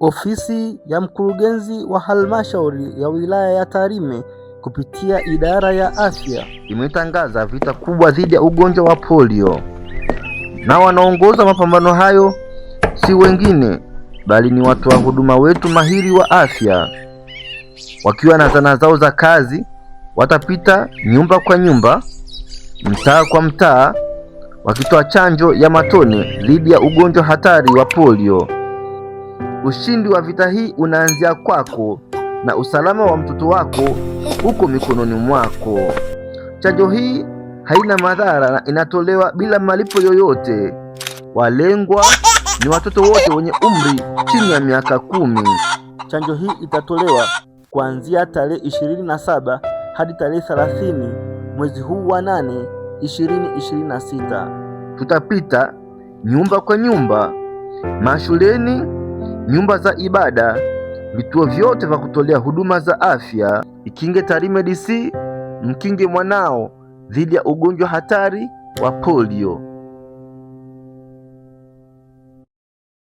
Ofisi ya mkurugenzi wa halmashauri ya wilaya ya Tarime kupitia idara ya afya imetangaza vita kubwa dhidi ya ugonjwa wa polio, na wanaongoza mapambano hayo si wengine bali ni watoa huduma wetu mahiri wa afya. Wakiwa na zana zao za kazi, watapita nyumba kwa nyumba, mtaa kwa mtaa, wakitoa chanjo ya matone dhidi ya ugonjwa hatari wa polio. Ushindi wa vita hii unaanzia kwako na usalama wa mtoto wako uko mikononi mwako. Chanjo hii haina madhara na inatolewa bila malipo yoyote. Walengwa ni watoto wote wenye umri chini ya miaka 10. Chanjo hii itatolewa kuanzia tarehe 27 hadi tarehe 30 mwezi huu wa 8 2026. Tutapita nyumba kwa nyumba, mashuleni, nyumba za ibada, vituo vyote vya kutolea huduma za afya. Ikinge Tarime DC, mkinge mwanao dhidi ya ugonjwa hatari wa polio.